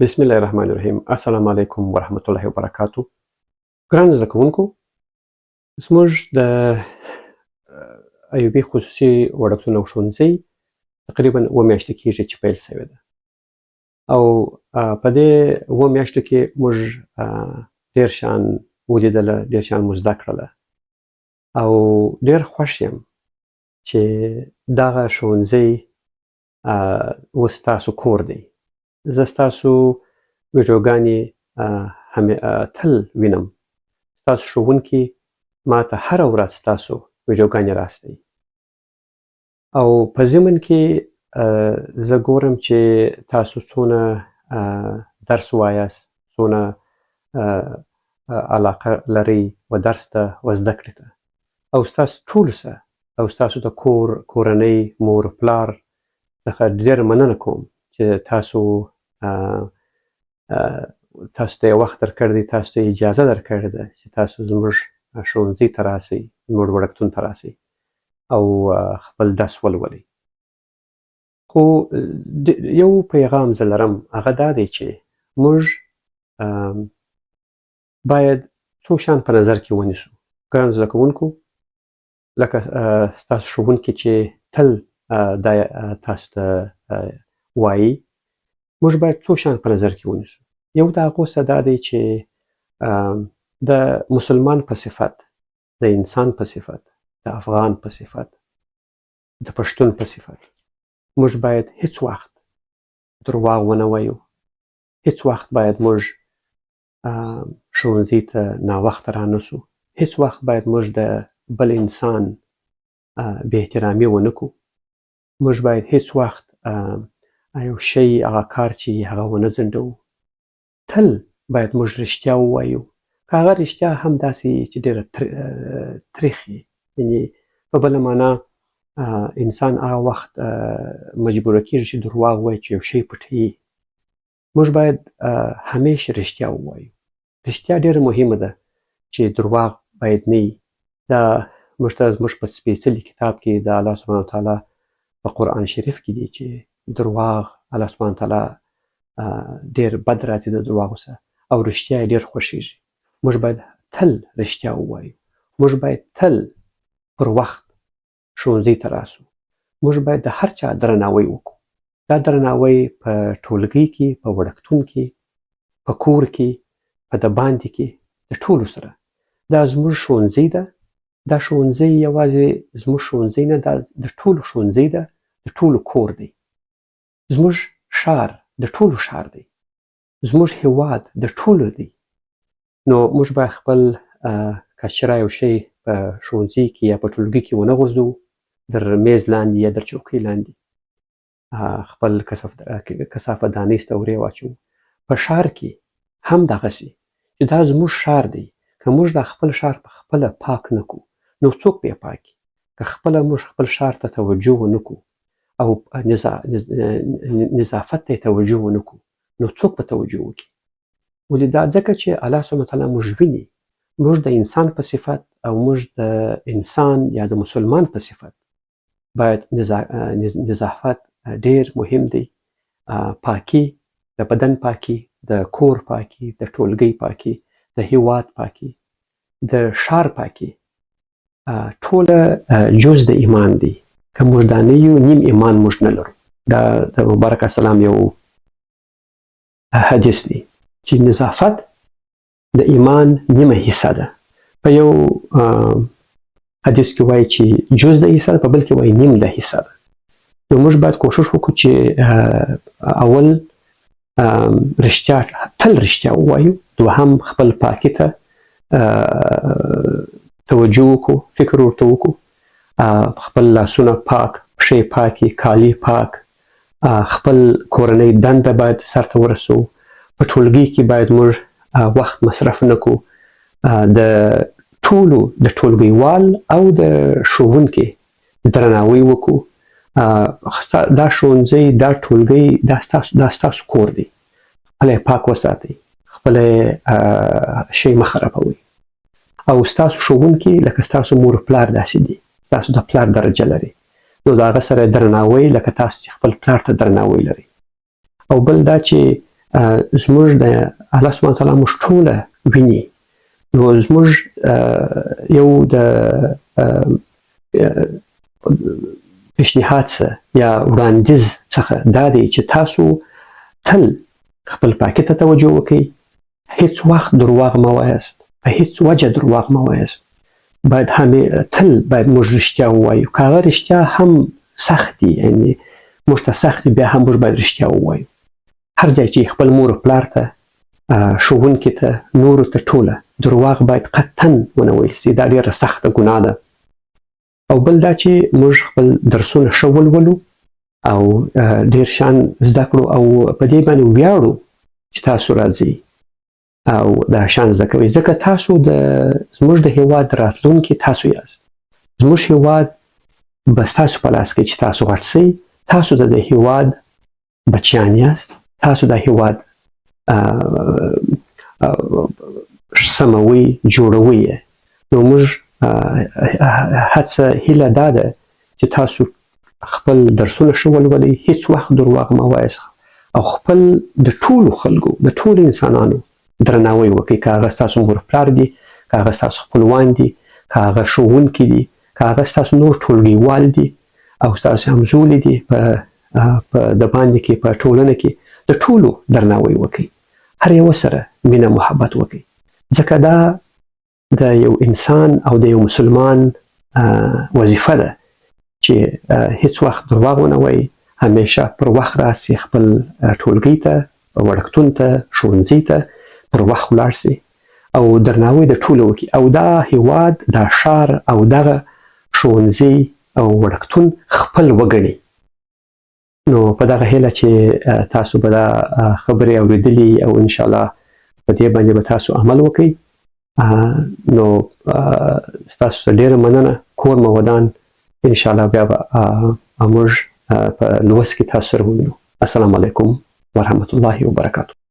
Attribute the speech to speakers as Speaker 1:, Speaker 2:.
Speaker 1: بسم الله الرحمن الرحیم. السلام علیکم ورحمت الله وبرکاتو. ګران زده کوونکو، زموږ د ایوبي خصوصي وړکتون او ښوونځي تقریبا اووه میاشتې کېږي چې پیل شوې ده، او په دې اووه میاشتو کې موږ ډېر شیان ولیدله، ډېر شیان مو زده کړله، او ډېر خوښ یم چې دغه ښوونځی اوس ستاسو کور دی. زه ستاسو ویډیوګانې تل وینم. ستاسو ښوونکي ما ته هره ورځ ستاسو ویډیوګانې راستوي، او په ضمن کې زه ګورم چې تاسو څونه درس وایاست، څونه علاقه لرئ و درس ته و زده کړې ته. او ستاسو ټولو څخه او ستاسو د کور، کورنۍ، مور پلار څخه ډېره مننه کوم چې تاسو ته یې وخت درکړی دی، تاسو ته اجازه درکړې ده چې تاسو زموږ ښوونځي ته راسئ، زموږ وړکتون ته راسئ او خپل درس ولولئ. خو یو پیغام زه لرم، هغه دا دی چې موږ باید څو شیان په نظر کې ونیسو. ګران زده کوونکو، لکه ستاسو ښوونکي چې تل دا تاسو ته وایي، موږ باید څو شیان په نظر کې ونیسو. یو د هغو څه دا دی چې د مسلمان په صفت، د انسان په صفت، د افغان په صفت، د پښتون په صفت موږ باید هیڅ وخت درواغ ونه وایو. هیڅ وخت باید موږ ښوونځي ته ناوخته رانه سو. هیڅ وخت باید موږ د بل انسان بې احترامي ونه کړو. موږ باید هیڅ وخت یو شی، هغه کار چې هغه ونه ځنډوو. تل باید موږ رښتیا ووایو، که هغه رښتیا هم داسې چې ډېره تریخ وي. یعنې په بله معنا، انسان هغه وخت مجبوره کېږي چې درواغ وایي چې یو شی پټوي. موږ باید همیش رښتیا ووایو. رښتیا ډېره مهمه ده چې درواغ باید نه وي. دا موږ ته زموږ په سپېڅلي کتاب کې، د الله سبحانه وتعالی په قرآن شریف کې دي چې درواغ الله سبحانه وتعالی ډېر بد راځي د درواغو څخه، او رښتیا یې ډېر خوښېږي. موږ باید تل رښتیا ووایو. موږ باید تل پر وخت ښوونځي ته راسو. موږ باید د هر چا درناوی وکړو. دا درناوی په ټولګي کې، په وړکتون کې، په کور کې، په د باندې کې، د ټولو سره. دا زموږ ښوونځی ده. دا ښوونځی یوازې زموږ ښوونځی نه، دا د ټولو ښوونځی ده، د ټولو کور دی. زموږ ښار د ټولو ښار دی. زموږ هیواد د ټولو دی. نو موږ باید خپل کچره، یو شی په ښوونځي کې یا په ټولګي کې ونه غورځوو، در میز لاندې یا در چوکۍ لاندې خپل کثافت دانۍ ته ورې واچوو. په ښار کې هم دغسې چې دا زموږ ښار دی، که موږ دا خپل ښار په خپله پاک نه کړو، نو څوک به یې پاک کړي؟ که خپله موږ خپل ښار ته توجه ونه کړو او نظافت ته یې توجه ونه کړو، نو څوک به توجه وکړي؟ ولې؟ دا ځکه چې الله سبحانه وتعالی موږ ویني. موږ د انسان په صفت او موږ د انسان یا د مسلمان په صفت باید نظافت ډیر مهم دی. پاکي، د بدن پاکي، د کور پاکي، د ټولګي پاکي، د هیواد پاکي، د ښار پاکي، ټوله جز د ایمان دی. که موږ دا نه یو، نیم ایمان موږ نه لرو. دا د مبارک السلام یو حدیث دی چې نظافت د ایمان نیمه حصه ده. په یو حدیث کې وایي چې جز د حصه ده، په بل کې وایي نیم د حصه ده. نو موږ باید کوشش وکړو چې اول رښتیا، تل رښتیا ووایو. دوهم، خپل پاکي ته توجه وکړو، فکر ورته وکړو. خپل لاسونه پاک، پښې پاکې، کالي پاک، خپل کورنۍ دنده باید سرته ورسوو. په ټولګي کې باید موږ وخت مصرف نه کړو. د ټولو، د ټولګیوال او د ښوونکي درناوی وکړو. دا ښوونځی، دا ټولګی، دا ستاسو کور دی. خپل پاک وساتئ، خپل شی مه خرابوئ. او ستاسو ښوونکي لکه ستاسو مور پلار داسې دي، ستاسو د پلار درجه لري، نو د هغه سره درناوی لکه تاسو چې خپل پلار ته درناوی لرئ. او بل دا چې زموږ د الله سبحانه وتعالی موږ ټوله ویني. نو زموږ یو د پیشنهاد څه یا وړاندیز څخه دا دی چې تاسو تل خپل پاکي ته توجه وکړئ، هیڅ وخت درواغ مه وایاست، په هیڅ وجه درواغ مه وایاست. باید همې تل باید موږ رښتیا ووایو، که هغه رښتیا هم سخت دي، یعنی موږ ته سخت دي، بیا هم موږ باید رښتیا ووایو. هر ځای چې خپل مور او پلار ته، ښوونکي ته، نورو ته ټوله درواغ باید قطعا ونه ویل سي، دا ډیره سخته ګناه ده. او بل دا چې موږ خپل درسونه ښه ولولو او ډیر شان زده کړو او په دې باندې ویاړو چې تاسو راځئ او دا شان زده کوئ، ځکه تاسو د زموږ د هیواد راتلونکي تاسو یاست. زموږ هیواد به ستاسو په لاس کې چې تاسو غټ سئ، تاسو د هیواد بچیان یاست، تاسو د هیواد سموي جوړوي. نو موږ هڅه هیله دا ده چې تاسو خپل درسونه ښه ولولئ، هیڅ وخت درواغ مه وایاست او خپل د ټولو خلکو، د ټولو انسانانو درناوی وکړئ، که هغه ستاسو مور پلار دي، که هغه ستاسو خپلوان دي، که هغه ښوونکي دي، که هغه ستاسو نور ټولګیوال دي او ستاسو همزولي دي په په د باندې کې په ټولنه کې، د ټولو درناوی وکړئ، هر یو سره مینه محبت وکړئ، ځکه دا د یو انسان او د یو مسلمان وظیفه ده چې هیڅ وخت درواغ ونه وایي، همیشه پر وخت راسي خپل ټولګي ته، وړکتون ته، ښوونځي ته پر وخت ولاړ سي او درناوی د ټولو وکړي او دا هیواد، دا ښار او دغه ښوونځي او وړکتون خپل وګڼي. نو په دغه هیله چې تاسو به دا خبرې اورېدلي او ان شاء الله په دې باندې به تاسو عمل وکړئ. نو ستاسو څخه ډېره مننه، کور مو ودان. ان شاء الله بیا به موږ په لوست کې تاسو سره ووینو. السلام علیکم ورحمت الله وبرکاته.